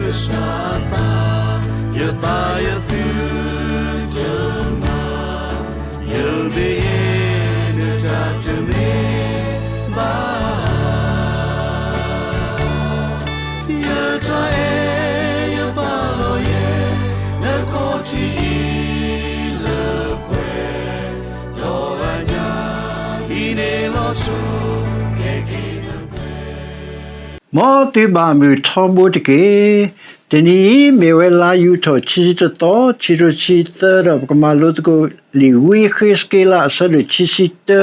ကစၢ်အသး, ယသးယသုတမၤ, ယမ့ၢ်ယဲ နတၢ်တမ့ၢ်ဘၣ် ယတၢ်အဲၣ်ယပာ်လီၤယဲ နခီၣ်ထံးအံၤလၢပှဲၤ, ဒီးအညၣ်အံၤန့ၣ်လီၤဆီ ကဲက့ၤနပှဲၤ မ်သုဘၣ်မုာ်ထီဘိတက့ၢ်. တနံၤအံၤမ့ၢ်ဝဲလါယူၤထီၣ်ခံဆံတသီ, ခံကထိခံဆံသၢဒီး ပကမၤလိသကိးလံာ်ဝံယဃ့းစက့လး အဆၢဒိၣ်ခံဆံတၢ,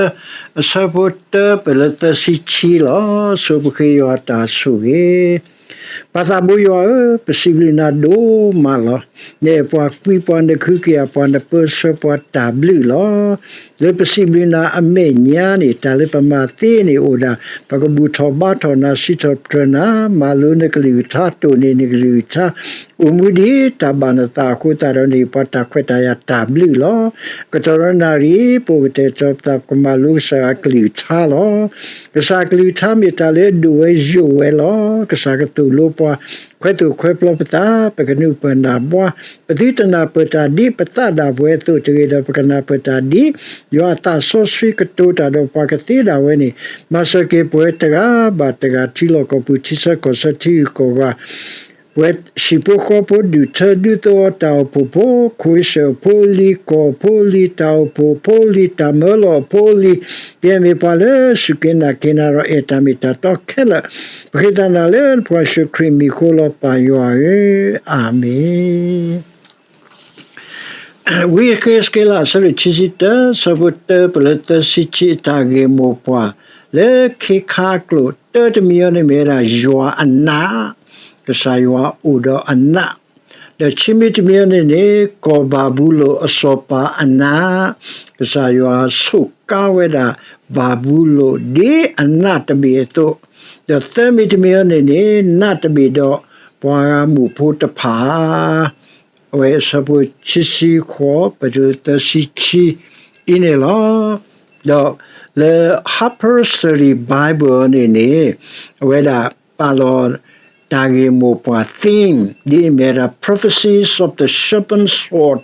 အဆၢဖိတၢ ပၢၢ်လၢသၢဆံခံလီၤ. ဆိပဃ့ယွၤတၢ်ဆိၣ်ဂ့ၤ. ပၢ်သးဘိယွၤဧၢ, ပစံးဘျုးနၤဒိၣ်မးလီၤ. နအဲၣ်ပှၤကွံပှၤ, နကဟုကယာ်ပှၤ, နပၢဆှၢပှၤတၢ်ဘျုးလီၤ. လၢပစံးဘျုးနၤအမဲာ်ညါန့ၣ် တၢ်လၢပမၤသ့န့ၣ်အိၣ်ဒၣ်, ပကဘူၣ်ထီၣ်ဘါထီၣ်နၤ, စံးထီၣ်ပတြၢၤနၤ, မၤလိနကလုၢ်ကထါ, တိၢ်န့ၢ်နကလုၢ်ကထါ, အိၣ်မူဒ်တၢ်ဘၣ်နသးအဃိသတးဒီးန့ၣ် ပှၤတၢ်ခွဲးတၢ်ယာ်တၢ်ဘျုးလီၤ. ကတီၢ်ဒီးနၣ်ရံၣ် ပအိၣ်ကတဲာ်ကတီၤပသး ပကမၤလိကစၢ်ယွၤအကလုၢ်ကထါလီၤ. ကစၢ်အကလုၢ်ကထါမ့ၢ်တၢ်လၢအဒိၣ်ဝဲယိာ်ဝဲလီၤ. ကစၢ်ကသိၣ်လိပှၤ, ခွဲးသိၣ်ခွဲးပျီပသး, ပကနုာ်ပၢၢ်နၢ်ဘှါ, ပသုတနၢ်ပၢၢ်တၢ်ဒ်ပသးဒၣ်ပှဲၤအသိး, တဂ့ၤဒီးပကနၢ်ပၢၢ်တၢ်ဒ် ယွၤအသးစီဆှံကတိၤတၢ်ဒီးပှၤကသ့ဒၣ်ဝဲန့ၣ်, မၤစၢၤက့ၤပဝဲတဂၤဘၣ်တဂၤ, ထံလီၢ်ကီၢ်ပူၤ, ထံဆၢကီၢ်ဆၢ, ထံဂုၤကီၢ်ဂၤ, ပဝဲဟံၣ်ဖိဃီဖိ, ဒူၣ်ထၢဒူသဝီ, တၢ်အိၣ်ဖှိၣ်ဖိ, ခိၣ်အ့ၡၢၣ်အဖိအလံၤ, ကီၢ်အဖိအလံၤ, တၢ်အိၣ်ဖှိၣ်ဖိအလံၤ, တၢ်မၢလီၤအဖိအလံၤ, ကယဲၢ်မ့ၢ်ပှၤလၢစူၢ်က့ၤနာ်က့ၤနၤဒီး အဲၣ်တၢ်မ့ၢ်တၢ်တီခဲလၢာ်, ပဃ့တၢ်နၤလၢနဖိခွါယ့ၣ်ၡူးခရံာ်မံၤအဃိလီၤ ပၢ်ယွၤဧၢ, အၤမ့ၣ်. ဝံယဃ့းစက့လး အဆၢဒိၣ်ခံဆံတၢ, ဆၢဖိတၢ ပၢၢ်လၢသၢဆံခံ, အတၢ်ဂ့ၢ်မိၢ်ပှၢ်လၢခ့ခါအကျိာ်, တၢတမံၤအံၤန့ၣ်မ့ၢ်ဝဲဒၣ်ယွၤအနး, ကစၢ်ယွၤအိၣ်ဒီးအနး, ဒီးခံမံၤတမံၤအံၤန့ၣ်န့ၣ် ကီၢ်ဘၤဘူလိၣ်အစီၤပၤအနး, ကစၢ်ယွၤဆိးကါဝဲဒၣ် ဘၤဘူလိၣ်ဒ်အနးတဘ့ၣ်အသိး, ဒီးသၢမံၤတမံၤအံၤန့ၣ်န့ၣ် နးတဘ့ၣ်ဒီးပှၤဂၤမုၣ်ဖိတဖၣ် အဝဲအဆၢဖိခံဆံဃိး ပၢၢ်တုၤသၢဆံခံအံၤန့ၣ်လီၤ. ဒီးလၢ Harper's Study Bible န့ၣ်န့ၣ် အဝဲဒၣ်ပာ်လီၤတၢ်ဂ့ၢ်မိၢ်ပှၢ် theme ဒ်အမ့ၢ်ဝဲဒၣ် Prophecies of the Sharpened Sword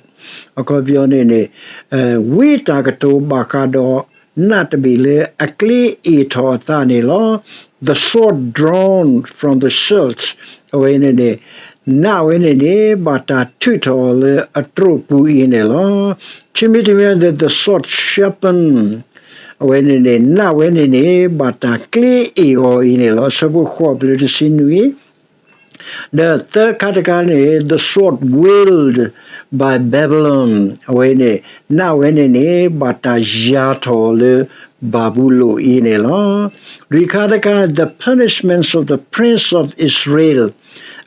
အခီပညီန့ၣ်န့ၣ် ဝံတၢ်ကတိၤဘၣ်ဃးဒီး နးတဘ့ၣ်လၢအကျ့အ့ၣ်ထီၣ်အသးန့ၣ်လီၤ. The sword drawn from the sheath အဝဲန့ၣ်န့ၣ် နးဝဲန့ၣ်န့ၣ် ဘၣ်တၢ်ထုးထီၣ်လၢအတြိာ်ပူၤအံၤန့ၣ်လီၤ. ခံမံၤတမံၤန့ၣ် the sword sharpened အဝဲန့ၣ်န့ၣ် နးဝဲန့ၣ်န့ၣ် ဘၣ်တၢ်ကျ့အ့ၣ်အီၤအံၤန့ၣ်လီၤ. အဆၢဖိဃိး ပၢၢ်တုၤတဆံနွံ ဒီးသၢခါတခါန့ၣ် the sword wielded by Babylon အဝဲန့ၣ် နးဝဲန့ၣ်န့ၣ် ဘၣ်တၢ်ယၤထီၣ်လၢဘၤဘူလိၣ်အံၤန့ၣ်လီၤ. လွံၢ်ခါတခါ the punishments of the prince of Israel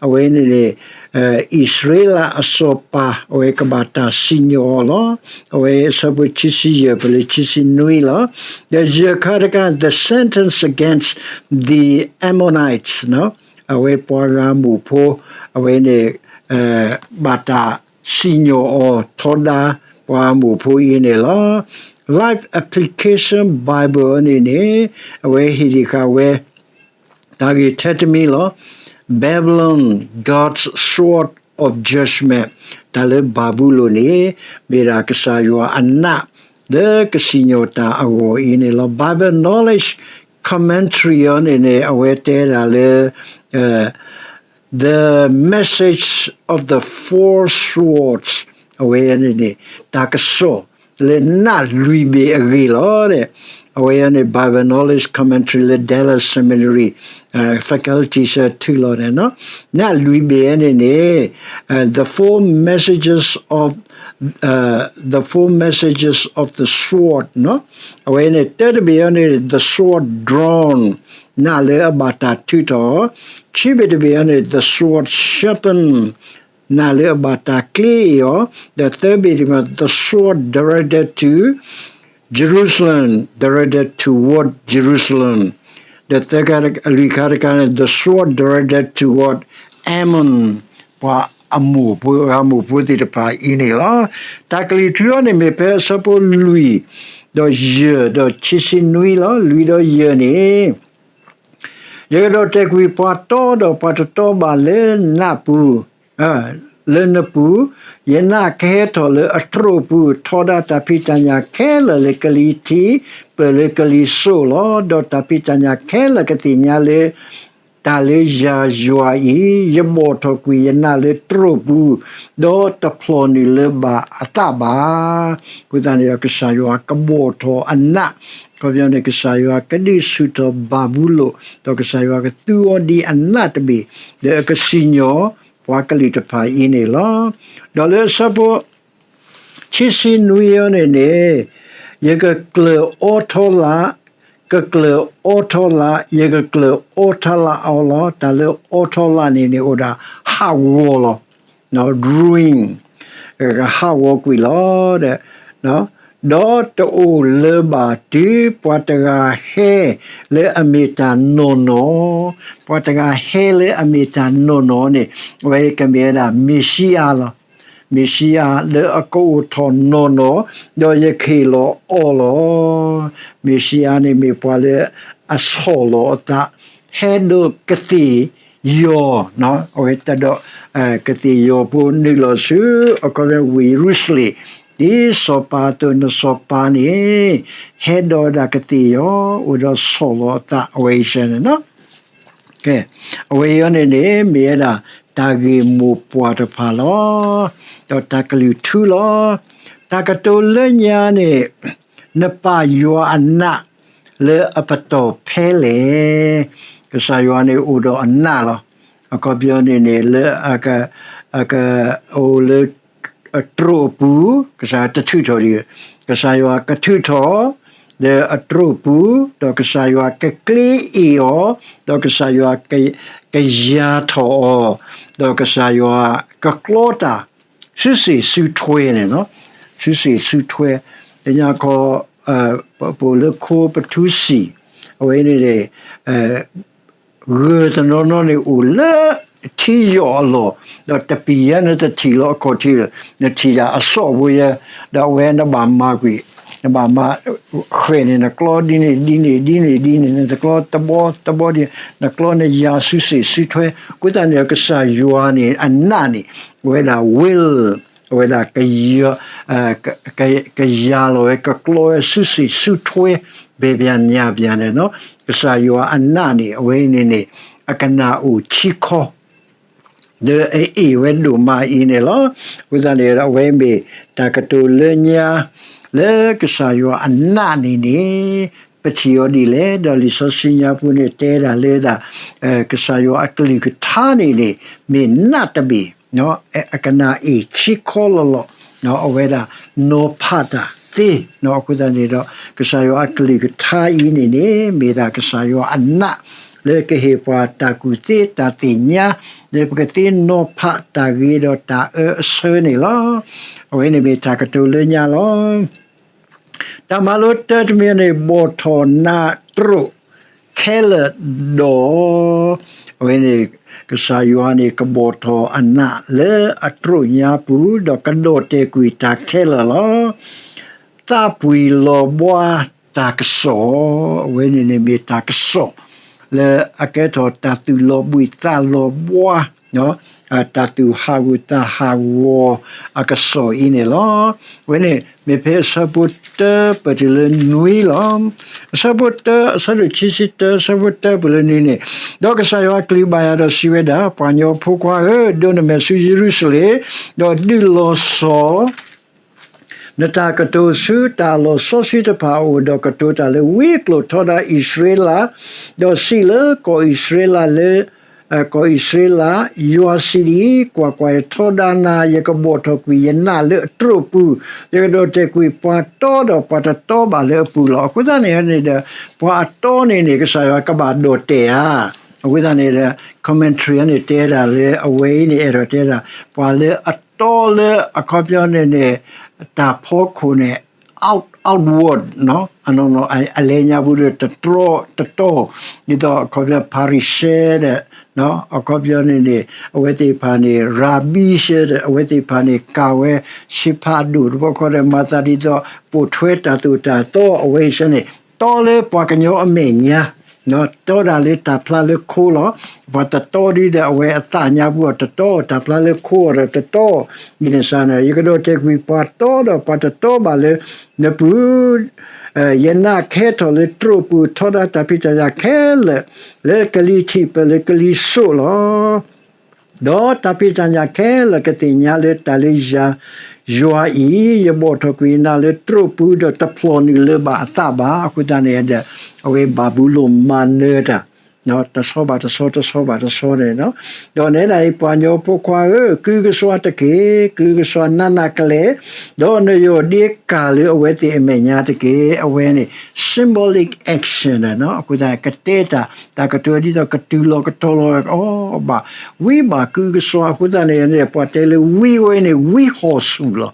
အဝဲန့ၣ်န့ၣ် အံၣ်စရ့လးအစီၤပၤ အဝဲကဘၣ်တၢ်စံၣ်ညီၣ်အီၤလီၤ. အဝဲအဆၢဖိခံဆံယဲၢ် ပၢၢ်လၢခံဆံနွံလီၤ. ဒီးယဲၢ်ခါတခါ the sentence against the Ammonites အဝဲပှၤဂၤမုၣ်ဖိ အဝဲန့ၣ် ဘၣ်တၢ်စံၣ်ညီၣ်အီၤထီဒါ ပှၤဂၤမုၣ်ဖိအံၤန့ၣ်လီၤ. Life Application Bible န့ၣ်န့ၣ် အဝဲဟ့ၣ်ဒံးဃာ်ဝဲ တၢ်ဂ့ၢ်ထဲတမံၤလီၤ. Babylon, God's sword of judgment တၢ်လၢဘၤဘူလိၣ်န့ၣ် မ့ၢ်ဒၣ်ကစၢ်ယွၤအနး လၢကစံၣ်ညီၣ်တၢ်အဂီၢ်အံၤန့ၣ်လီၤ. Bible Knowledge Commentary အံၤန့ၣ်န့ၣ် အဝဲတဲဒၣ်လၢ The Message of the Four Swords အဝဲန့ၣ်န့ၣ် တၢ်ကစီၣ်လၢနးလွံၢ်ဘ့ၣ်အဂ့ၢ်လီၤ. အဝဲန့ၣ် Bible Knowledge Commentary လၢ Dallas Seminary Faculty ဆၢထံလီၤန့ၣ် နးလွံၢ်ဘ့ၣ်န့ၣ်န့ၣ် the four messages of the four messages of the sword အဝဲန့ၣ် တၢတဘ့ၣ်အံၤန့ၣ် the sword drawn နးလၢအဘၣ်တၢ်ထုးထီၣ်, ခံဘ့ၣ်တဘ့ၣ်အံၤန့ၣ် the sword sharpened နးလၢအဘၣ်တၢ်ကျ့အ့ၣ်အီၤ, ဒီးသၢဘ့ၣ်တဘ့ၣ် the sword directed to Jerusalem, directed toward Jerusalem, ဒီးသၢခါ လွံၢ်ခါတခါန့ၣ် the sword directed toward Ammon ပှၤအမိၢ်ဖိ ဂၤမုၣ်ဖိသ့ၣ်တဖၣ်အံၤန့ၣ်လီၤ. တၢ်ကလုၢ်ထူအံၤန့ၣ်မ့ၢ်ဖဲအဆၢဖိလွံၢ် ဒီးယဲၢ် ဒီးခံဆံနွံလီၤ. လွံၢ်ဒီးယဲၢ်န့ၣ် ယကဒိးတဲာ်ကွံာ်ပှၤတီဒီးပှၤတတီဘၣ်လၢနးပူၤ, လၢနပူၤ, ယနးကဟဲထီၣ်လၢအတြိာ်ပူၤ, ထီဒါတၢ်ဖံးတၢ်ညၣ်ခဲလၢာ်လၢကလံၤထံး, ပၢၢ်လၢကလံၤစိးလီၤ. ဒီးတၢ်ဖံးတၢ်ညၣ်ခဲလၢာ်ကသ့ၣ်ညါလၢ တၢ်လၢယၤယွၤအံၤ, ယဘီၣ်ထီၣ်ကွံာ်ယနးလၢတြိာ်ပူၤ, ဒီးတဖျီၣ်နုာ်လၢၤဘၣ်အသးဘၣ်. အဃိသတးန့ၣ်ဒီး ကစၢ်ယွၤကဘီၣ်ထီၣ်အနး, အခီပညီန့ၣ် ကစၢ်ယွၤကဒုးဆူၣ်ထီၣ်ဘၤဘူလိၣ်, ဒီးကစၢ်ယွၤကသူအီၤဒ်အနးတဘ့ၣ်, ဒီးအကစံၣ်ညီၣ်ပှၤကလုာ်တဖၣ်အံၤန့ၣ်လီၤ. ဒီးလၢအဆၢဖိ ခံဆံနွံအံၤန့ၣ်န့ၣ်, ယကကျၢၢ်အီထီလး, ကကျၢၢ်အီထီလး, ယကကျၢၢ်အီထီလးအီၤလီၤ. တၢ်လၢအီထီလးန့ၣ်န့ၣ် အိၣ်ဒၣ်ဟးဂီၤလီၤ, ruin, ကဟးဂီၤကွံာ်လီၤ. ဒီးတအိၣ်လၢၤဘၣ်တုၤပှၤတဂၤဟဲလၢအမ့ၢ်တၢ်နီၢ်နီၢ်, ပှၤတဂၤဟဲလၢအမ့ၢ်တၢ်နီၢ်နီၢ်န့ၣ်, အဝဲကမ့ၢ်ဝဲဒၣ်မ့ၤၡံအၤလီၤ. မ့ၤၡံအၤလၢအကအိၣ်ထီၣ်နီၢ်နီၢ်, ဒီးယကဟ့ၣ်လီၤအီၤလီၤ. မ့ၤၡံအၤန့ၣ်မ့ၢ်ပှၤလၢအဆီၣ်လီၤအသး, ဟဲဒိးကသ့ၣ်ယီၤ, အဝဲတၢ်ဒီး ကသ့ၣ်ယီၤဖိနုာ်လီၤဆူ အခီပညီဝ့ၢ်ယရူၤၡလ့ၣ်, ဒ်စီၤပၤအသိး နစီၤပၤန့ၣ် ဟဲဒိးဝဲဒၣ်ကသ့ၣ်ယီၤ, အိၣ်ဒီးဆီၣ်လီၤအသး အဝဲအံၤန့ၣ် ကဲ, အဝဲအံၤန့ၣ်န့ၣ် မ့ၢ်ဝဲဒၣ်တၢ်ဂ့ၢ်မိၢ်ပှၢ်တဖၣ်လီၤ. ဒီးတၢ်ကလုၢ်ထူလီၤ. တၢ်ကတိၤလၢညါန့ၣ်, နပာ်ယွၤအနးလၢအပတီၢ်ဖဲလဲၣ်. ကစၢ်ယွၤန့ၣ်အိၣ်ဒီးအနးလီၤ. အခီပညီန့ၣ်န့ၣ် လၢအက, အက, အိၣ်လၢ အတြိာ်အပူၤ, ကစၢ်ယွၤတထုးထီၣ်ဒံး, ကစၢ်ယွၤကထုးထီၣ် လၢအတြိာ်ပူၤ, ဒီးကစၢ်ယွၤကကျ့အ့ၣ်အီၤ, ဒီးကစၢ်ယွၤက, ကယၤထီၣ်အီၤ, ဒီးကစၢ်ယွၤကကျီတၢ် စုစ့ၣ်စုထွဲန့ၣ်လီၤ. စုစ့ၣ်စုထွဲ, တညါခီ ပအိၣ်လၢခိပထူစံာ်, အဝဲန့ၣ်န့ၣ် ဂၢၢ်တနီၤနီၤန့ၣ်အိၣ်လၢထံယီၤအလီၢ်, ဒီးတပံၤယဲနတထံၣ်လီၤအခီၣ်ထံးလၢ, နထံၣ်ဒၣ်အစီၣ်ဖိယဲ, ဒီးအဝဲနဘၣ်မၤကွံာ်, နဘၣ်မၤဃဲၣ်န့ၣ် နကျီဒ်န့ၣ်ဒ်န့ၣ်ဒ်န့ၣ်ဒ်န့ၣ်, နတကျီတဘီဒ်န့ၣ်, နကျီနယၤစုစ့ၣ်စုထွဲ, အဃိသတးန့ၣ် ကစၢ်ယွၤန့ၣ် အနးန့ၣ် အဝဲဒၣ် will, အဝဲဒၣ် ကယၤလီၤဝဲ ကကျီဝဲ စုစ့ၣ်စုထွဲ ဘဲၣ်ပၠးညၣ်ပၠးန့ၣ်လီၤ. ကစၢ်ယွၤအနးန့ၣ် အဝဲအံၤန့ၣ်န့ၣ် အကနၣ်အိၣ်ဆံခီ လၢအအ့ၣ်ဝဲဒိၣ်မးအံၤန့ၣ်လီၤ. အဃိသတးန့ၣ်ဒီး အဝဲမ့ၢ်တၢ်ကတိၤလၢညါ လၢကစၢ်ယွၤအနးန့ၣ်န့ၣ် ပထံၣ်အီၤဒ်လဲၣ်, ဒီးလံာ်စီဆှံညါပူၤန့ၣ်တဲဒၣ်လၢဒၣ် ကစၢ်ယွၤအကလုၢ်ကထါန့ၣ်န့ၣ် မ့ၢ်နးတဘ့ၣ် အကနၣ်အ့ၣ်ဆံခီလီၤလီၤ, အဝဲဒၣ်နီၤဖးတၢ်သ့, အဃိသတးန့ၣ်ဒီး ကစၢ်ယွၤအကလုၢ်ကထါအံၤန့ၣ်န့ၣ် မ့ၢ်ဒၣ်ကစၢ်ယွၤအနး လၢကဟ့ၣ်ပှၤတၢ်ကူၣ်သ့တၢ်သ့ၣ်ညါ, လၢပကသ့နီၤဖးတၢ်ဂ့ၤဒီးတၢ်အၢအဆၢန့ၣ်လီၤ. အဝဲန့ၣ်မ့ၢ်တၢ်ကတိၤလၢညါလီၤ. တၢ်မၤလိတၢတမံၤန့ၣ် ဘီၣ်ထီၣ်နးတြိာ်ခဲလၢာ်ဒီး, အဝဲန့ၣ် ကစၢ်ယွၤန့ၣ် ကဘီၣ်ထီၣ်အနးလၢအတြိာ်ညါပူၤ ဒီးကဒီၣ်တဲာ်ကွံာ်တၢ်ခဲလၢာ်လီၤ. သးပှံၤလီၤဘှါတၢ်ကစီၣ်, အဝဲန့ၣ်န့ၣ်မ့ၢ်တၢ်ကစီၣ် လၢအကဲထီၣ်တၢ်သူၣ်လီၤဘှံးသးလီၤဘှါ တၢ်သူၣ်ဟးဂူာ်သးဟးဂီၤအကစီၣ်အံၤန့ၣ်လီၤ. အဝဲန့ၣ် မ့ၢ်ဖဲအဆၢဖိတၢပၢၢ်တုၤလၢနွံလီၤ. အဆၢဖိတၢ အဆၢဒိၣ်ခံဆံတၢ အဆၢဖိတၢပၢၢ်လၢနွံန့ၣ်, ဒီးကစၢ်ယွၤကလုၢ်ဘၣ်ယၤဒီးစံးဝဲဒၣ်, ပှၤကညီဖိခွါဧၢ, ဒိးနမဲာ်ဆူယရူၤၡလ့ၣ်, ဒီးဒုးလီၤစီၤ နတၢ်ကတိၤဆူတၢ်လီၤစီဆှံတဖၣ်အအိၣ်, ဒီးကတိၤတၢ်လၢဝံကျိာ်ထီဒါအံၣ်စရ့လး, ဒီးစံးလၢကီၢ်အံၣ်စရ့လးလၢ ကီၢ်အံၣ်စရ့လး, ယွၤစံးဒ်အံၤ, ကွၢ်ကွၢ်, ယထီဒါနၤ, ယကဘီၣ်ထီၣ်ကွံာ်ယနးလၢအတြိာ်ပူၤ, ယကဒိးတဲာ်ကွံာ်ပှၤတီဒီးပှၤတတီဘၣ်လၢအပူၤလီၤ. အဃိသတးန့ၣ်န့ၣ်ဒီး ပှၤအတီန့ၣ်န့ၣ် ကစၢ်ယွၤကဘၣ်ဒိးတဲာ်ဧါ. အဃိသတးန့ၣ်ဒီး commentary န့ၣ်တဲဒၣ်လၢအဝဲအံၤန့ၣ် အဲၣ်ဒိးတဲဒၣ် ပှၤလၢအတီလၢအခီပညီန့ၣ်န့ၣ် တၢ်ဖီခိၣ်န့ၣ် out, outward အလဲညါပူၤဒီး တတြီတတီ, ဒ်သိးအခီပညီ ဖၤရံၤၡဲဒီး အခီပညီန့ၣ်န့ၣ် အဝဲသ့ၣ်တဖၣ်န့ၣ် ရၤဘံၡဲဒီး အဝဲသ့ၣ်တဖၣ်န့ၣ် ကၤဝဲဆ့ဖးဒိၣ်တဘျီဃီဒီး မၤသးဒ်သိး ပိာ်ထွဲတၢ်သိၣ်တၢ်သီအဝဲအံၤဆၢန့ၣ် တီလၢပှၤကညီအမဲာ်ညါ တီဒၣ်လၢတၢ်ဖျါလၢခိလီၤ. ပှၤတတီဒ်ဒီးအဝဲအသးညါပူၤအီၤတတီ, တၢ်ဖျါလၢခိအီၤဒီးတတီ, မ့ၢ်န့ၣ်စ့ၢ်န့ၣ် ယကဒိးတဲာ်ကွံာ် ပှၤတီဒီးပှၤတတီဘၣ်လၢနပူၤ, ယနာ်ခဲထီၣ်လၢတြိာ်ပူၤထီဒါတၢ်ဖံးတၢ်ညၣ်ခဲလၢာ် လၢကလံၤထံးပၢၢ်လၢကလံၤစိးလီၤ. ဒီးတၢ်ဖံးတၢ်ညၣ်ခဲလၢာ်ကသ့ၣ်ညါလၢတၢ်လၢယၤ, ယွၤအံၤ ယဘီၣ်ထီၣ်ကွံာ်နၤလၢတြိာ်ပူၤဒီးတဖျီၣ်နုာ်လၢၤဘၣ်အသးဘၣ်. အဃိသတးန့ၣ်ဒီး အဝဲဘၤဘူလိၣ်မၤနၢၤတၢ် တဆီဘၣ်တဆီ တဆီဘၣ်တဆီန့ၣ်လီၤ. ဒီးနဲဒၣ်အံၤ ပှၤကညီဖိခွါဧၢ, ကုကစွါတက့ၢ်, ကုကစွါနးနးကလဲာ်, ဒီးနယီၢ်ဒ့ကၢ်လၢအဝဲသ့ၣ်အမဲာ်ညါတက့ၢ်. အဝဲန့ၣ် symbolic action အဃိသတး ကတဲတၢ် တၢ်ကတိၤဒ်သိးကတုၤလီၤကတီၤလီၤအီၤဘၣ်. ဝံဘၣ်ကုကစွါအဃိသတးန့ၣ် ပှၤတဲလၢဝံဝဲန့ၣ် ဝံဟီၣ်ဆူၣ်လီၤ.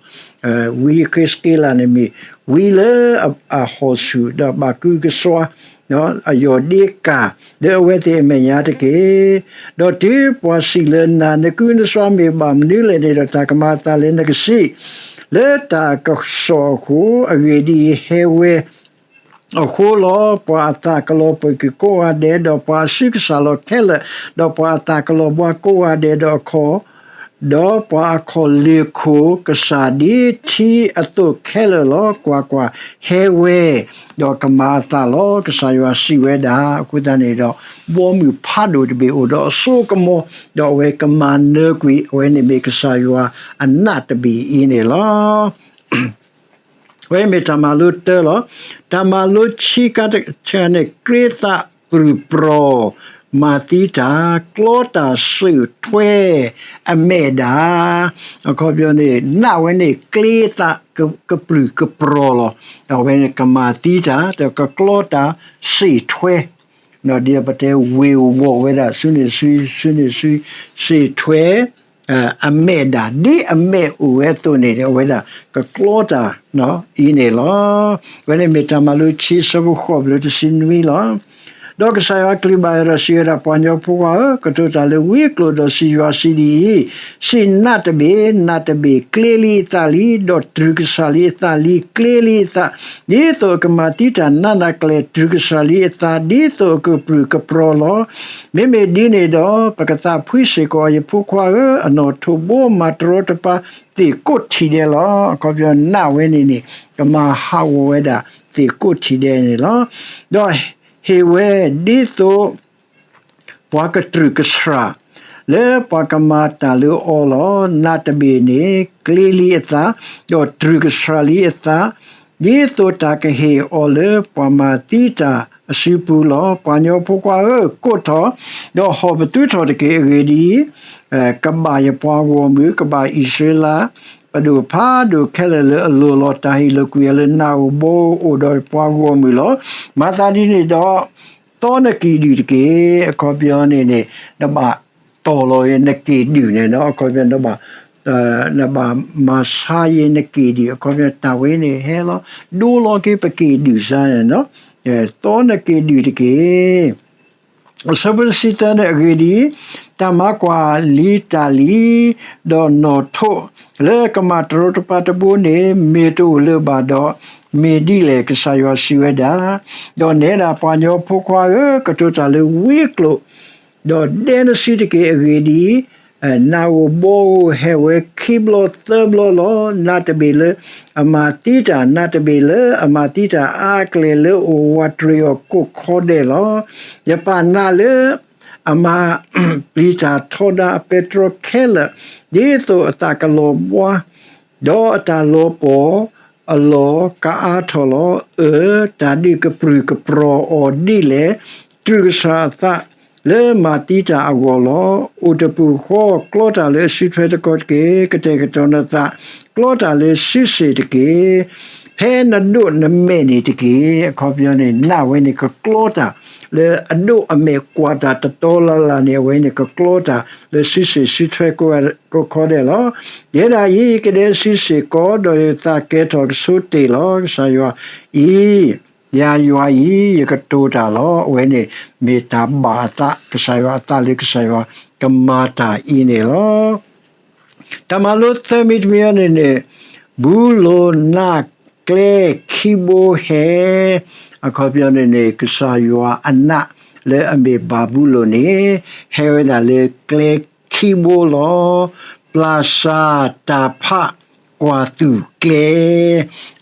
ဝံဃ့းစက့လးန့ၣ်မ့ၢ် ဝံလၢအဟီၣ်ဆူၣ် ဒီးဘၣ်ကုကစွါ အယီၢ်ဒ့ကၢ် လၢအဝဲသ့ၣ်အမဲာ်ညါတက့ၢ်. ဒီးတုၤပှၤစံးလၢနၤ, နကုနစွါမ့ၢ်ဘၣ်မနုၤလဲၣ်န့ၣ်ဒီး တၢ်ကမၤအသးလၢနကစံး, လၢတၢ်ကစီၣ်အဃိ, အဂ့ၢ်ဒ်အံၤ, ဟဲဝဲအဃိလီၤ. ပှၤအသးကလီၤပှီၢ်ကွံာ်ကိးဂၤဒဲး, ဒီးပှၤအစုကစၢ်လီၤခဲလၢာ်, ဒီးပှၤအသးကလီၤဘှါကိးဂၤဒဲးဒီးအခီၣ် ဒီးပှၤအခီၣ်လ့ၢ်ခိၣ်ကစၢ်ဒ်ထံအသိးခဲလၢာ်လီၤ. ကွၢ်ကွၢ်, ဟဲဝဲ, ဒီးကမၤအသးလီၤ. ကစၢ်ယွၤစံးဝဲဒၣ်. အဃိသတးန့ၣ်ဒီး ဘီမုၢ်ဖးဒိၣ်တဘ့ၣ်အိၣ်ဒီးအစိကမီၤ, ဒီးအဝဲကမၤနၢၤကွံာ် အဝဲန့ၣ်မ့ၢ်ကစၢ်ယွၤအနးတဘ့ၣ်အံၤန့ၣ်လီၤ. အဝဲမ့ၢ်တၢ်မၤလိတၢလီၤ. တၢ်မၤလိဆံးခါတခါန့ၣ် ကြ့သးပြူၢ်ပြီၢ် မၤသံတၢ် ကျီတၢ်စံးထွဲ အမဲာ်ဒၣ် အခီပညီန့ၣ် နးဝဲန့ၣ် ကြ့သးကပြူၢ်ကပြီၢ်လီၤ. အဝဲန့ၣ်ကမၤသံတၢ် ဒီးကကျီတၢ်စံးထွဲ ဒ်ပတဲဝ့ၤဝီၤဝဲဒၣ် ဆူန့ၣ်ဆူ ဆူန့ၣ်ဆူ စံးထွဲ အမဲာ်ဒၣ် ဒ်အမဲာ်အိၣ်ဝဲအသိးန့ၣ် အဝဲဒၣ်ကကျီတၢ်အံၤန့ၣ်လီၤ. အဝဲန့ၣ်မ့ၢ်တၢ်မၤလိဆံ အဆၢဖိဃိး တုၤလၢတဆံနွံလီၤ. ဒီးကစၢ်ယွၤအကလုၢ်ဘၣ်ယွၤဒီးစံးဝဲဒၣ်, ပှၤကညီဖိခွါဧၢ, ကတိၤတၢ်လၢဝံကျိာ် ဒီးစံးယွၤစံးဒ်အံၤ, စံးနးတဘ့ၣ်, နးတဘ့ၣ်ကျ့လံအသးလံ, ဒီးတြူၢ်ကစၢ်လံအသးလံ ကျ့လံအသး, ဒ်သိးအကမၤသံတၢ်နးနးကလဲာ် တြူၢ်ကစၢ်လံအသး, ဒ်သိးအကပြူၢ်ကပြီၢ်လီၤ. မ့မ့ၢ်ဒ်န့ၣ်ဒီး ပကသးဖှံစ့ၢ်ကီး ယဖိခွါဧၢ, အနီၣ်ထိးဘိမၤတရီတပါ သ့ၣ်ကိးထံၣ်ဒဲးလီၤ. အခီပညီနးဝဲန့ၣ်န့ၣ် ကမၤဟးဂီၤဝဲဒၣ်သ့ၣ်ကိးထံၣ်ဒဲးန့ၣ်လီၤ. ဒီးဟ့ၣ်ဝဲဒ်သိး ပှၤကတြူၢ်ကဆှၣ် လၢပှၤကမၤတၢ်လၢအီၤလီၤ. နးတဘ့ၣ်န့ၣ် ကျ့လံအသး, ဒီးတြူၢ်ကဆှၣ်လံအသး, ဒ်သိးတၢ်ကဟ့ၣ်အီၤလၢပှၤမၤသံတၢ်အစုပူၤလီၤ. ပှၤကညီဖိခွါဧၢ, ကိးထီၣ်, ဒီးဟီၣ်ပသူထီၣ်တက့ၢ်. အဂ့ၢ်ဒ်အံၤ, ကဘၣ်ယပှၤဂီၢ်မုၢ်, ကဘၣ်အံၣ်စရ့လး ပဒိၣ်ဖးဒိၣ်ခဲလၢာ်လၢအလိၤလီၤ. တၢ်ဟ့ၣ်လီၤကွံာ်အီၤလၢနးဧိၤဘီဧိၤ အိၣ်ဒီးပှၤဂီၢ်မုၢ်လီၤ. မၤသးဒ်န့ၣ်ဒီး တီနက့ၢ်ဒုၣ်တက့ၢ်. အခီပညီန့ၣ်န့ၣ် နဘၣ်တီၢ်လီၤယနက့ၢ်ဒုၣ်န့ၣ်လီၤ. အခီပညီ နဘၣ်မၤဆါယနက့ၢ်ဒုၣ်, အခီပညီ တၢ်ဝဲန့ၣ်ဟဲလီၤ ဒိလီၤက့ၤပက့ၢ်ဒုၣ်စ့ၢ်န့ၣ်လီၤ. တီနက့ၢ်ဒုၣ်တက့ၢ်. အဆၢဖိတဆံသၢန့ၣ် အဂ့ၢ်ဒ်အံၤ, တၢ်မၤကွၢ်လံာ်တၢ်လံ, ဒီးနီၣ်ထိး လၢကမၤတရီတပါတဘိန့ၣ် မ့ၢ်တအိၣ်လၢၤဘၣ်ဒီး မ့ၢ်ဒ်လဲၣ်, ကစၢ်ယွၤစံးဝဲဒၣ်. ဒီးနဲဒၣ်ပှၤကညီဖိခွါဧၢ, ကတိၤတၢ်လၢဝံကျိာ် ဒီးဒဲနစုတက့ၢ်. အဂ့ၢ်ဒ်အံၤ, နးဧိၤဘီဧိၤဟဲဝဲခံဘျီသၢဘျီလီၤ. နးတဘ့ၣ်လၢအမၤသံတၢ်, နးတဘ့ၣ်လၢအမၤသံတၢ်အါကျဲလၢအိၣ်ဝးတရံးအီၤ ကိးခီဒဲးလီၤ. ယပာ်နးလၢအမၤပျံၤတၢ်ထီဒါအပဲတြီခဲလၢာ်, ဒ်သိးအသးကလီၤဘှါ ဒီးအတၢ်လီၤပှီၢ်အလီၢ်ကအါထီၣ်လီၤ. အၢ, တၢ်ဒုးကပြုၢ်ကပြီၤအီၤဒ်လဲၣ်. တြူၢ်ကစၢ်အသးလၢမၤသံတၢ်အဂီၢ်လီၤ. အိၣ်တပူၤဃီ ကျီတၢ်လၢအစုထွဲသကိးတက့ၢ်. ကတဲာ်ကတီၤနသး, ကျီတၢ်လၢစုစ့ၣ်တက့ၢ်. ဖဲနဒိးနမဲာ်န့ၣ်တက့ၢ်. အခီပညီန့ၣ် နးဝဲန့ၣ် ကကျီတၢ်လၢအဒိးအမဲာ်ကွၢ်တၢ်တတီလၢ်လၢ်န့ၣ် အဝဲန့ၣ်ကကျီတၢ်လၢစုစ့ၣ်စုထွဲကိးခီဒဲးလီၤ. ယဲဒၣ်အံၤ ကဒဲစုစ့ၣ်ကီး ဒီးယသးကဲထီၣ်ကဆိတ့ၢ်လီၤ. ကစၢ်ယွၤအံၤ, ယၤယွၤအံၤ ယကတိၤတၢ်လီၤ. အဝဲန့ၣ်မ့ၢ်တၢ်ဘၣ်အသး ကစၢ်ယွၤအသးလၢကစၢ်ယွၤကမၤတၢ်အံၤန့ၣ်လီၤ. တၢ်မၤလိသၢမံၤတမံၤအံၤန့ၣ်န့ၣ်, ဘူလိၣ်နးကျဲခံဘိဟဲ, အခီပညီန့ၣ်န့ၣ် ကစၢ်ယွၤအနး လၢအမ့ၢ်ဘၤဘူလိၣ်န့ၣ် ဟဲဝဲဒၣ်လၢကျဲခံဘိလီၤ. ပျၢ်စၢ်တၢ်ဖးကွၢ်သူၣ်ကျဲ,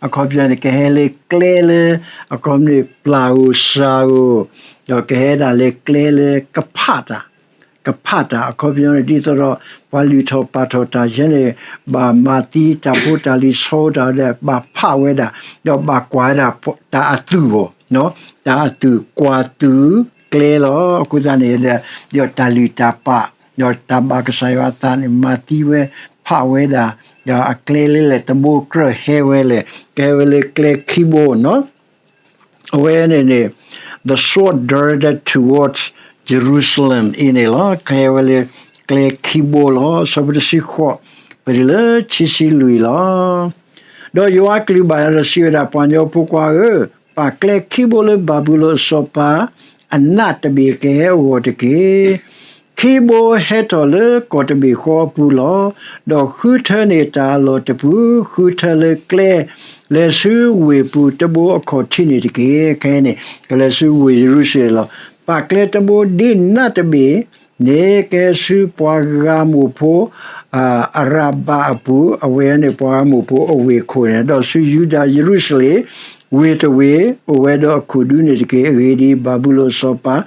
အခီပညီန့ၣ် ကဟဲလၢကျဲလၢ အခီပညီန့ၣ် ပျၢ်ဧိၤစၢ်ဧိၤ, ဒီးကဟဲဒၣ်လၢကျဲလၢကဖးတၢ် ကဖးတၢ် အခီပညီန့ၣ် ဒ်သိးဒီး ပှၤလုၢ်ထီၣ်ပာ်ထီၣ်တၢ်ယဲန့ၣ် ဘၣ်မၤသံတၢ်ဖိတၢ်လံၤဆီတၢ်ဒီး ဘၣ်ဖးဝဲဒၣ်, ဒီးဘၣ်ကွၢ်ဝဲဒၣ်တၢ်အသူၣ်အီၤ, တၢ်အသူၣ်ကွၢ်သူၣ်ကျဲလီၤ. အဃိသတးန့ၣ်ဒီး ဒီးတၢ်လုၢ်တၢ်ပာ် ဒီးတၢ်ဘၣ်ကစၢ်ယွၤအသးန့ၣ် မၤသံဝဲ ဖးဝဲဒၣ်, ဒီးအကျဲလၢလဲၣ်တဘိကြၢးဟဲဝဲလဲၣ်, ကဟဲဝဲလၢကျဲခံဘိနီၤ အဝဲန့ၣ်န့ၣ် the sword directed towards Jerusalem အံၤန့ၣ်လီၤ. ကဟဲဝဲလၢကျဲခံဘိလီၤ. အဆၢဖိတဆံဃိး ပတုၤလၢခံဆံလွံၢ်လီၤ. ဒီးယွၤအကလုၢ်ဘၣ်ယၤဒီးစံးဝဲဒၣ်, ပှၤကညီဖိခွါဧၢ, ပာ်ကျဲခံဘိလၢဘၤဘူလိၣ်အစီၤပၤ အနးတဘ့ၣ်ကဟဲအဂီၢ်တက့ၢ်. ခံဘိဟဲထီၣ်လၢကီၢ်တဘ့ၣ်ဃီအပူၤလီၤ. ဒီးဃုထၢန့ၢ်တၢ်အလီၢ်တပူၤ, ဃုထၢလၢကျဲ, လဲၤဆူဝ့ၢ်ပူၤတဘိအခီၣ်ထံးန့ၣ်တက့ၢ်. ခဲအံၤန့ၣ် ကလဲၤဆူဝ့ၢ်ယရူၤၡလ့ၣ်လီၤ. ပာ်ကျဲတဘိဒ်နးတဘ့ၣ်န့ၣ် ကဟဲဆူပှၤဂၤမိၢ်ဖိ အရၤဘးအပူၤ, အဝဲန့ၣ်ပှၤဂၤမိၢ်ဖိအဝ့ၢ်ခိၣ်န့ၣ်, ဒီးဆူယူဒၤယရူၤၡလ့ၣ် ဝ့ၢ်တဝ့ၢ် အိၣ်ဝဲဒီးအခိၣ်ဒူန့ၣ်တက့ၢ်. အဂ့ၢ်ဒ်အံၤ, ဘၤဘူလိၣ်အစီၤပၤ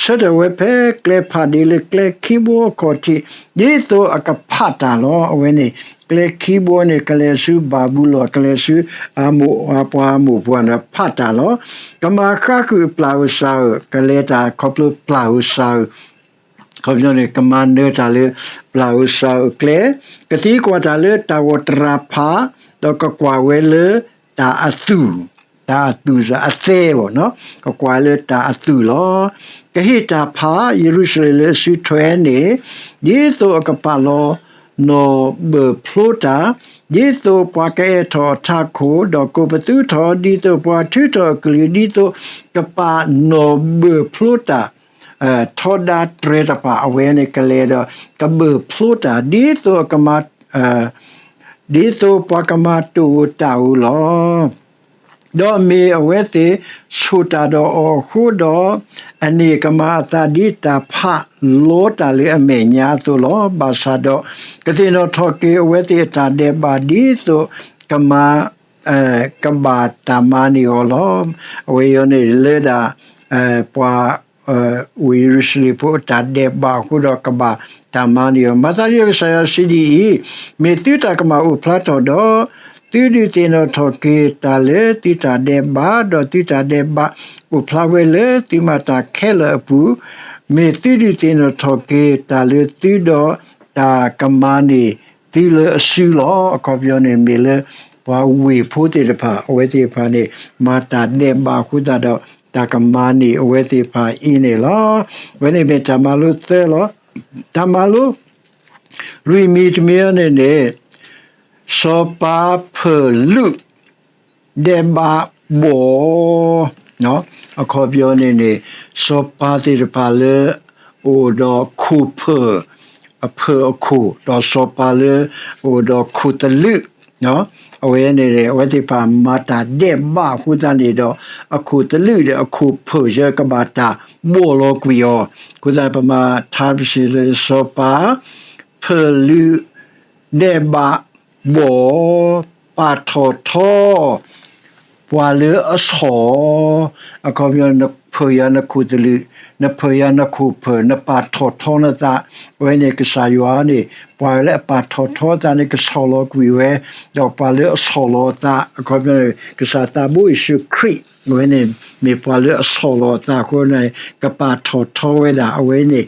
ဆၢထၢၣ်ဝဲဖဲကျဲဖးဒ့လၢကျဲခံဘိအခီၣ်ထံး ဒ်သိးအကဖးတၢ်လီၤ. အဝဲန့ၣ် ကျဲခံဘိန့ၣ် ကလဲၤဆူဘၤဘူလိၣ်, ကလဲၤဆူအမိၢ် ပှၤမိၢ်ပှၢ်န့ၣ် ဖးတၢ်လီၤ. ကမၤဃါဃုာ်ပျၢ်ဧိၤစၢ်ဧိၤ, ကလဲၤတၢ်ခီဖျိပျၢ်ဧိၤစၢ်ဧိၤ အခီပညီန့ၣ် ကမၤနၢၤတၢ်လၢပျၢ်ဧိၤစၢ်ဧိၤကျဲ, ကသံကွၢ်တၢ်လၢတၢ်ဂီၤတရၤဖး, ဒီးကကွၢ်ဝဲလၢတၢ်အသူၣ်, တၢ်အသူၣ်စ့ၢ်အသဲဘၣ်, ကကွၢ်လၢတၢ်အသူၣ်လီၤ. ကဟ့ၣ်တၢ်ဖးယရူၤၡလ့ၣ်လၢအစုထွဲန့ၣ်, ဒ်သိးအကပာ်လီၤနီၣ်ဘၢၣ်ဖျိတၢ်, ဒ်သိးပှၤကအဲၣ်ထီၣ်အထးခိၣ်, ဒီးကိးပသူထီၣ်, ဒ်သိးပှၤထုးထီၣ်အကလုၢ်, ဒ်သိးကပာ်နီၣ်ဘၢၣ်ဖျိတၢ် ထီဒါတြဲၤတဖၣ် အဝဲန့ၣ်ကလဲၤဒီး ကဘၢၣ်ဖျိတၢ် ဒ်သိးအကမၤ ဒ်သိးပှၤကမၤတိၢ်ဧိၤတၢ်ဧိၤလီၤ. ဒီးမ့ၢ်အဝဲသ့ၣ်ဆိၣ်တၢ်ဒီးအီၤအဃိဒီး, အန့ၣ်ကမၤအသးဒ်တၢ်ဖးလီတၢ်လၢအမဲာ်ညါအသိးလီၤ. ဘၣ်ဆၣ်ဒီး ကသ့ၣ်နီၣ်ထီၣ်က့ၤအဝဲသ့ၣ်အတၢ်ဒဲးဘး ဒ်သိးကမၤ ကဘၣ်တၢ်မၤန့ၢ်အီၤလီၤ. အဝဲအံၤန့ၣ်လၢဒၣ် ပှၤ ဝ့ၢ်ယရူၤၡလ့ၣ်ဖိအတၢ်ဒဲးဘးအဃိဒီးကဘၣ်တၢ်မၤန့ၢ်အီၤ. မၤသးဒ်ကစၢ်ယွၤစံးဒ်အံၤ, မ့ၢ်သုတၢ်ကမၣ်အိၣ်ဖျါထီၣ်ဒီး, သုဒုးသ့ၣ်နီၣ်ထီၣ်က့ၤတၢ်လၢသုတၢ်ဒဲးဘး, ဒီးသုတၢ်ဒဲးဘးအိၣ်ဖျါဝဲလၢသုမၤတၢ်ခဲလၢာ်အပူၤ, မ့ၢ်သုဒုးသ့ၣ်နီၣ်ထီၣ်က့ၤတၢ်လၢသုဒီး တၢ်ကမၤန့ၢ်သုလၢအစုလီၤ. အခီပညီန့ၣ်မ့ၢ်လၢ ပှၤဝ့ၢ်ဖိသ့ၣ်တဖၣ် အဝဲသ့ၣ်တဖၣ်န့ၣ် မၤတၢ်ဒဲးဘးအဃိသတးဒီး တၢ်ကမၤန့ၢ်အဝဲသ့ၣ်တဖၣ်အံၤန့ၣ်လီၤ. အဝဲန့ၣ်မ့ၢ်တၢ်မၤလိသၢလီၤ. တၢ်မၤလိ လွံၢ်မံၤတမံၤအံၤန့ၣ်န့ၣ် စီၤပၤဖၢၣ်လုး ဒဲးဘးဘီၣ် အခီပညီန့ၣ်န့ၣ် စီၤပၤသ့ၣ်တဖၣ်လၢ အိၣ်ဒီးခိၣ်ဖၢၣ် အဖၢၣ်အခိၣ် ဒီးစီၤပၤလၢ အိၣ်ဒီးခိၣ်သလုး အဝဲန့ၣ်န့ၣ် အဝဲသ့ၣ်တဖၣ်မၤတၢ်ဒဲးဘးအဃိသတးန့ၣ်ဒီး အခိၣ်သလုးဒီးအခိၣ်ဖၢၣ်ယဲကဘၣ်တၢ်ဘီၣ်လီၤကွံာ်အီၤ အဃိသတးပမၤထါပစံးလၢစီၤပၤ ဖၢၣ်လုး ဒဲးဘးဘီၣ် ပာ်ထီၣ်ထီ ပှၤလၢအဆီၣ် အခီပညီ နဖၢၣ်ယၤနခိၣ်သလုး နဖၢၣ်ယၤနခိၣ်ဖၢၣ် နပာ်ထီၣ်ထီနသး အဝဲန့ၣ်ကစၢ်ယွၤန့ၣ် ပှၤလၢအပာ်ထီၣ်ထီအသးန့ၣ် ကဆီၣ်လီၤကွံာ်ဝဲ ဒီးပှၤလၢအဆီၣ်လီၤအသး အခီပညီ ကစၢ်သးဘိယ့ၣ်ၡူးခရံာ် အဝဲန့ၣ် မ့ၢ်ပှၤလၢအဆီၣ်လီၤအသးအဃိန့ၣ် ကပာ်ထီၣ်ထီဝဲဒၣ် အဝဲန့ၣ်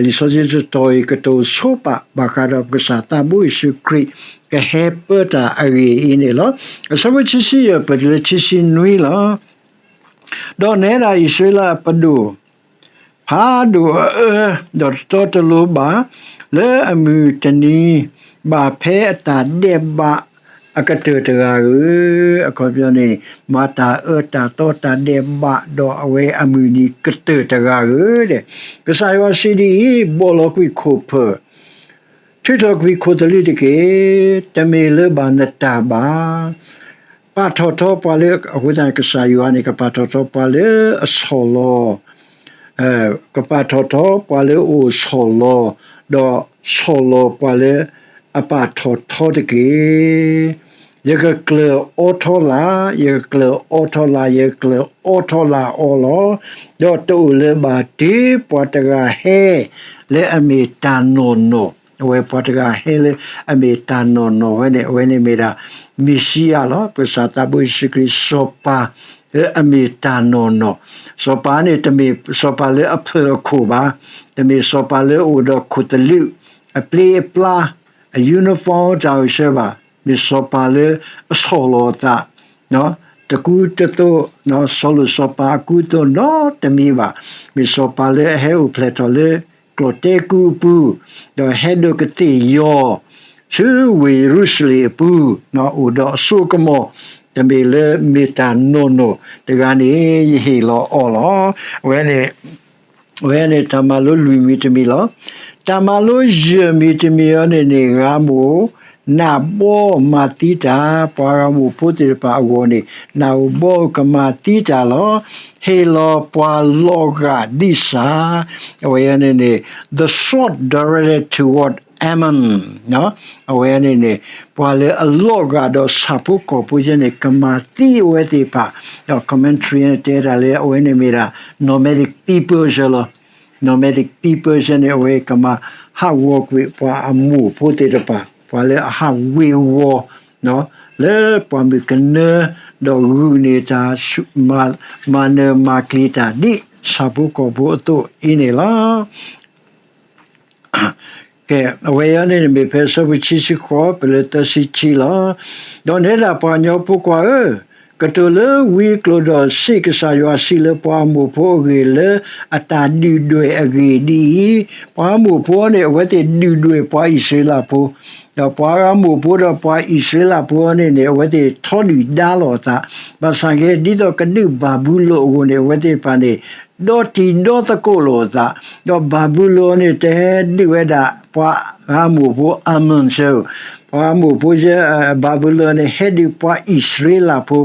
လံာ်စီဆှံတတီၤအံၤ ကတိၤဆိပာ် ဘၣ်ဃးဒီးကစၢ်သးဘိယ့ၣ်ၡူးခရံာ် ကဟဲပၢတၢ်အဂ့ၢ်အံၤန့ၣ်လီၤ. အဆၢဖိခံဆံယဲၢ် ပတုၤလၢခံဆံနွံလီၤ. ဒီးနဲဒၣ်အံၣ်စရ့လးအပဒိၣ် ဖးဒိၣ်အအၢ ဒီးတတီတလိၤဘၣ် လၢအမုၢ်တနံၤ ဘၣ်ဖဲအတၢ်ဒဲးဘးအကတၢၢ်တဂၤဧၢ, အခီပညီန့ၣ် မၤတၢ်အၢတၢ်သီတၢ်ဒဲးဘး ဒီးအဝဲအမုၢ်နံၤကတၢၢ်တဂၤဧၢ, ကစၢ်ယွၤစံးဒ်အံၤ, ဘီၣ်လီၤကွံာ်ခိၣ်ဖၢၣ် ထုးထီၣ်ကွံာ်ခိၣ်သလုးတက့ၢ်, တမ့ၢ်လၢၤဘၣ်နတၢ်ဘၣ်. ပာ်ထီၣ်ထီပှၤလၢ အဃိသတး ကစၢ်ယွၤန့ၣ် ကပာ်ထီၣ်ထီပှၤလၢအဆီၣ်လီၤ ကပာ်ထီၣ်ထီပှၤလၢအအိၣ်ဆီၣ်လီၤ, ဒီးဆီၣ်လီၤပှၤလၢအပာ်ထီၣ်ထီတက့ၢ်. ယကကျၢၢ်အီထီလၢ်, ယကကျၢၢ်အီထီလၢ်, ယကကျၢၢ်အီထီလၢ်အီၤလီၤ. ဒီးတအိၣ်လၢၤဘၣ်တ့ၢ်ပှၤတဂၤဟဲလၢအမ့ၢ်တၢ်နီၢ်နီၢ်, အဝဲပှၤတဂၤဟဲလၢအမ့ၢ်တၢ်နီၢ်နီၢ်ဝဲန့ၣ် အဝဲန့ၣ်မ့ၢ်ဒၣ် မ့ၣ်ၡံအၤလီၤ. ပကစၢ်သးဘိယ့ၣ်ၡူးခရံာ်စီၤပၤလၢအမ့ၢ်တၢ်နီၢ်နီၢ်, စီၤပၤန့ၣ် တမ့ၢ်စီၤပၤလၢအဖၢၣ်အခိၣ်ဘၣ်, တမ့ၢ်စီၤပၤလၢအအိၣ်ဒီးခိၣ်သလုး, အပျ့အပျါ, အ uniform တၢ်အိၣ်ဆၢဘၣ်, မ့ၢ်စီၤပၤလၢအဆီၣ်လီၤအသး, တကူတသိး, စီၤလိာ်စီၤပၤအကူအသိးနီတမံၤဘၣ်. မ့ၢ်စီၤပၤလၢအဟဲအိၣ်ဖျဲၣ်ထီၣ်လၢကျီၣ်တဲကူအပူၤ, ဒီးဟဲဒိးကသ့ၣ်ယီၤ ဆူဝ့ၢ်ယရူၤၡလ့ၣ်အပူၤ, အိၣ်ဒီးအစိအကမီၤ, တမ့ၢ်လၢမ့ၢ်တၢ်နီၢ်နီၢ်တဂၤန့ၣ် ယဟ့ၣ်လီၤအီၤလီၤ. အဝဲန့ၣ် အဝဲန့ၣ်တၢ်မၤလိလွံၢ်မံၤတမံၤလီၤ. တၢ်မၤလိယဲၢ်မံၤတမံၤအံၤန့ၣ်န့ၣ် ဂၤမိၢ် နးဘီမၤသံတၢ်, ပှၤဂၤမိၢ်ဖိသ့ၣ်တဖၣ်အဂီၢ်န့ၣ် နးဧိၤဘီဧိၤကမၤသံတၢ်လီၤ. ဟ့ၣ်လီၤပှၤလီၤဂာ်ဒံးစၢ်, အဝဲန့ၣ်န့ၣ် the sword directed toward Ammon, အဝဲန့ၣ်န့ၣ် ပှၤလၢအလီၤဂာ်ဒီးဆၣ်ဖိကီၢ်ဖိယဲန့ၣ် ကမၤသံအဝဲသ့ၣ်တဖၣ်, ဒီး commentary န့ၣ် တဲဒၣ်လၢအဝဲန့ၣ်မ့ၢ်ဒၣ် nomadic people ယဲလီၤ. nomadic people ယဲန့ၣ် အဝဲကမၤဟးဂီၤကွံာ်ပှၤအမိၢ်ဖိသ့ၣ်တဖၣ်, ပှၤလၢအဟးဝ့ၤဝီၤ လၢပှၢ်မုၢ်ကနၢ ဒီးဂုာ်န့ၢ်တၢ် မၤနၢၤမၤကျံၤတၢ်ဒ်ဆၣ်ဖိကီၢ်ဖိအသိးအံၤန့ၣ်လီၤ. ကဲ, အဝဲအံၤန့ၣ်န့ၣ်မ့ၢ်ဖဲအဆၢဖိခံဆံဃိး ပလၢသၢဆံခံလီၤ. ဒီးနဲဒၣ်ပှၤကညီဖိခွါဧၢ, ကတိၤလၢဝံကျိာ်ဒီးစံး, ကစၢ်ယွၤစံးလၢပှၤအမိၢ်ဖိအဂ့ၢ်လၢအတၢ်ဒုၣ်ဒွဲၣ်အဂ့ၢ်ဒ်အံၤ, ပှၤအမိၢ်ဖိန့ၣ် အဝဲသ့ၣ်ဒုၣ်ဒွဲၣ်ပှၤအံၣ်စရ့လးဖိ ဒီးပှၤဂၤမိၢ်ဖိဒီးပှၤအံၣ်စရ့လးဖိန့ၣ်န့ၣ် အဝဲသ့ၣ်ထီဒုၣ်ဒါလိာ်အသး, ဘၣ်ဆၣ်က့ ဒ်သိးကဒုးဘၤဘူလိၣ်အဂီၢ်န့ၣ် အဝဲသ့ၣ်တဖၣ်န့ၣ် ဒီတံၤဒီသကိးလိာ်အသး, ဒီးဘၤဘူလိၣ်န့ၣ် တဟဲဒုးဝဲဒၣ် ပှၤဂၤမိၢ်ဖိ Ammon စၢ, ပှၤဂၤမိၢ်ဖိ ဘၤဘူလိၣ်န့ၣ် ဟဲဒုးပှၤအံၣ်စရ့လးဖိ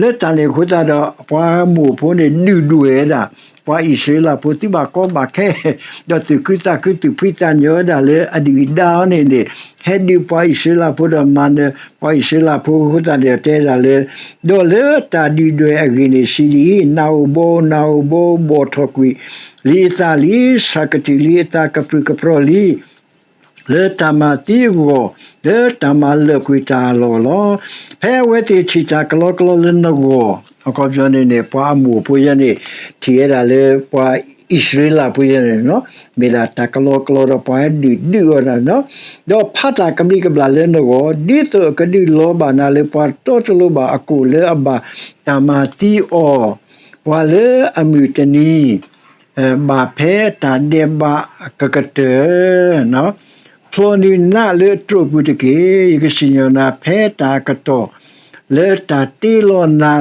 လၢတၢ်န့ၣ်အဃိသတးဒီး ပှၤဂၤမိၢ်ဖိန့ၣ် ဒုၣ်ဒွဲၣ်ဝဲဒၣ် ပှၤအံၣ်စရ့လးဖိ သုဘၣ်ကီဘၣ်ခဲ ဒီးသူၣ်ခုသးခု သူၣ်ဖှံသးညီဝဲဒၣ်လၢအဒုၣ်အဒါအီၤန့ၣ်န့ၣ် ဟဲဒုးပှၤအံၣ်စရ့လးဖိဒီးမၤနၢၤပှၤအံၣ်စရ့လးဖိအဃိသတးဒီး တဲဒၣ်လၢ ဒီးလၢတၢ်ဒုၣ်ဒွဲၣ်အဂ့ၢ်န့ၣ်စံးဒ်အံၤ, နးဧိၤဘီဧိၤ နးဧိၤဘီဧိၤ ဘီၣ်ထီၣ်ကွံာ်လံအသးလံ, ဆၣ်ကတုာ်လံအသး ကပြုၢ်ကပြီၢ်လံ လၢတၢ်မၤသံအဂီၢ်, လၢတၢ်မၤလၢာ်ကွံာ်တၢ်အလီၢ်လီၤ. ဖဲအဝဲသ့ၣ်ထံၣ်တၢ်ကလီကလီလၢနဂီၢ်, အခီပညီန့ၣ်န့ၣ် ပှၤအမိၢ်ဖိယဲန့ၣ် ထံၣ်ဝဲဒၣ်လၢပှၤအံၣ်စရ့လးဖိယဲန့ၣ် မ့ၢ်ဒၣ်တၢ်ကလီကလီဒီးပှၤဒုၣ်ဒုၣ်အီၤဒၣ်, ဒီးဖးတၢ်ကဘျံးကဘျၣ်လၢနဂီၢ်, ဒ်သိးအကဒုးလီၤဘၣ်နၤလၢပှၤတီတလိၤဘၣ်အကိာ်လၢအဘၣ်တၢ်မၤသံအီၤ, ပှၤလၢအမုၢ်တနံၤ ဘၣ်ဖဲတၢ်ဒဲးဘးကကတၢၢ်, ဖျီနုာ်နးလၢအတြိာ်ပူၤတက့ၢ်. ယကစံၣ်ညီၣ်နၤဖဲတၢ်အကတီၢ် လၢတၢ်တ့လီၤနၤ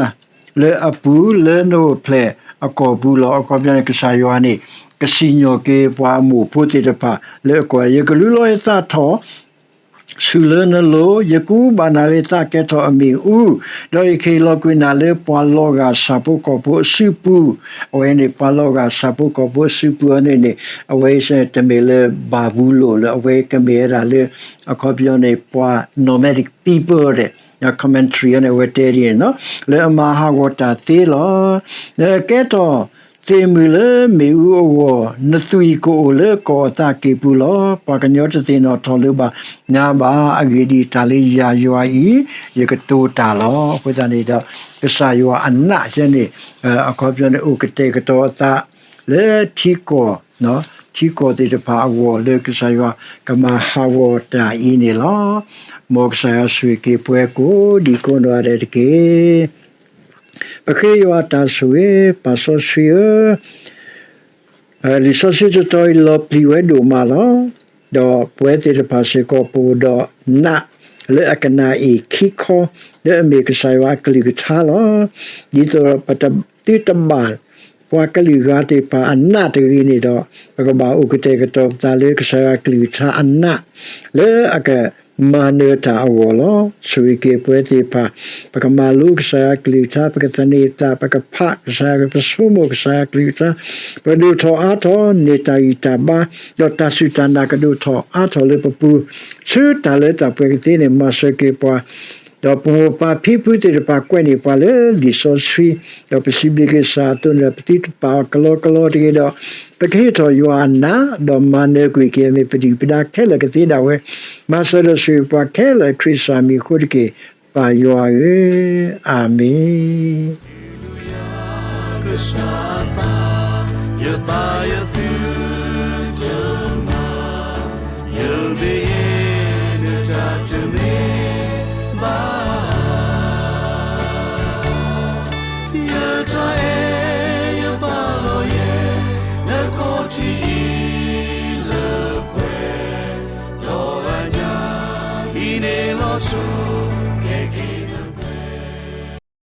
လၢအပူၤ လၢနအိၣ်ဖျဲၣ်အကီၢ်ပူၤလီၤ. အခီပညီန့ၣ် ကစၢ်ယွၤန့ၣ် ကစံၣ်ညီၣ်က့ၤပှၤအမိၢ်ဖိသ့ၣ်တဖၣ်လၢအကီၢ်, ယကလူလီၤယသးထီၣ် ဆူၣ်လၢနလိၤ, ယကကူဘၣ်နၤလၢယသးကဲထီၣ်အမ့ၣ်အူ, ဒီးယကဟ့ၣ်လီၤကွံာ်နၤလၢပှၤလီၤဂာ်ဆၣ်ဖိကီၢ်ဖိအစုပူၤ, အဝဲန့ၣ် ပှၤလီၤဂာ်ဆၣ်ဖိကီၢ်ဖိအစုပူၤအီၤန့ၣ်န့ၣ် အဝဲတမ့ၢ်လၢဘၤဘူလိၣ်လၢ အဝဲကမ့ၢ်ဝဲဒၣ်လၢ အခီပညီန့ၣ် ပှၤ nomadic people ဒီး commentary အီၤန့ၣ် အဝဲတဲဒ်န့ၣ် လၢအမၤဟးဂီၤတၢ်သ့လီၤ. ကဲထီၣ်သ့ၣ်မုၢ်လၢမ့ၣ်အူအဂီၢ်, နသွံၣ်ကအိၣ်လၢကီၢ်အသးကံၢ်ပူၤလီၤ. ပှၤကညီတသ့ၣ်နီၣ်ထီၣ်လၢၤဘၣ်နၤဘၣ်. အဂ့ၢ်ဒ်အံၤ, တၢ်လၢယၤယွၤအံၤ ယကတိၤတၢ်လီၤ. အဃိသတးန့ၣ်ဒီး ကစၢ်ယွၤအနးယဲန့ၣ် အခီပညီန့ၣ် အိၣ်ကတဲာ်ကတီၤအသး လၢထံကီၢ် ထံကီၢ်သ့ၣ်တဖၣ်အဂီၢ် လၢကစၢ်ယွၤကမၤဟးဂီၤတၢ်အံၤန့ၣ်လီၤ. မ်ကစၢ်ယွၤဆိၣ်ဂ့ၤက့ၤပှၤကိးဒံကိးနီၢ်ဂၤဒဲးတက့ၢ်. ပဃ့ယွၤအတၢ်ဆိၣ်ဂ့ၤ, ပၢ်စီဆှံဧၢ, လံာ်စီဆှံတတီၤအံၤ လီၤပျံၤဝဲဒိၣ်မးလီၤ. ဒီးပဝဲသ့ၣ်တဖၣ်စ့ၢ်ကီး ပအိၣ်ဒီးနးလၢအကနၣ်အ့ၣ်ခံခီ လၢအမ့ၢ်ကစၢ်ယွၤအကလုၢ်ကထါလီၤ. ဒ်သိးဒီးပတသုတဘၣ် ပှၤကလုာ်ဂၤသ့ၣ်တဖၣ်အနးတဂ့ၤန့ၣ်ဒီး ပကဘၣ်အိၣ်ကတဲာ်ကတီၤပသးလၢကစၢ်ယွၤအကလုၢ်ကထါအနး လၢအက မၤနၢၤတၢ်အဂီၢ်လီၤ. ဆိၣ်ဂ့ၤက့ၤပဝဲသ့ၣ်တဖၣ်, ပကမၤလိကစၢ်ယွၤကလုၢ်ကထါ, ပကသန့ၤသး, ပကဖးကစၢ်ယွၤ, ပကဆိကမိၣ်ကစၢ်ယွၤကလုၢ်ကထါ, ပကဒိၣ်ထီၣ်အါထီၣ်န့ၢ်တၢ်ဂံၢ်တၢ်ဘါ, ဒီးတၢ်စူၢ်တၢ်နာ်ကဒိၣ်ထီၣ်အါထီၣ်လၢပပူၤ, ဆူတၢ်လၢတၢ်ပှဲၤကသ့န့ၣ် မၤစၢၤက့ၤပှၤ ဒီးပမိၢ်ပၢ်ဖံဖုသ့ၣ်တဖၣ်ကွဲးန့ၢ်ပှၤလၢလံာ်စီဆှံ, ဒီးပစံးဘျုးက့ၤကစၢ်အသိးန့ၣ်ဒီး ပသုတပာ်အီၤကလီကလီတဂ့ၤဒီး, ပကဟ့ၣ်ထီၣ်ယွၤအနၢ်, ဒီးမၤနၢၤကွံာ်က့ၤအမ့ၢ်ပဒုၣ်ပဒါခဲလၢာ်ကသ့ဒၣ်ဝဲ, မၤစၢၤဒီးဆိၣ်ဂ့ၤပှၤခဲလၢာ်ခရံာ်ကစၢ်မံၤအဃိတက့ၢ်, ပၢ်ယွၤဧၢ, အၤမ့ၣ်. ကစၢ်အသး, ယသးယသုတမၤ, ယမ့ၢ်ယဲနတၢ်တမ့ၢ်ဘၣ်. ယတၢ်အဲၣ်ယပာ်လီၤယဲ, နခီၣ်ထံးအံၤ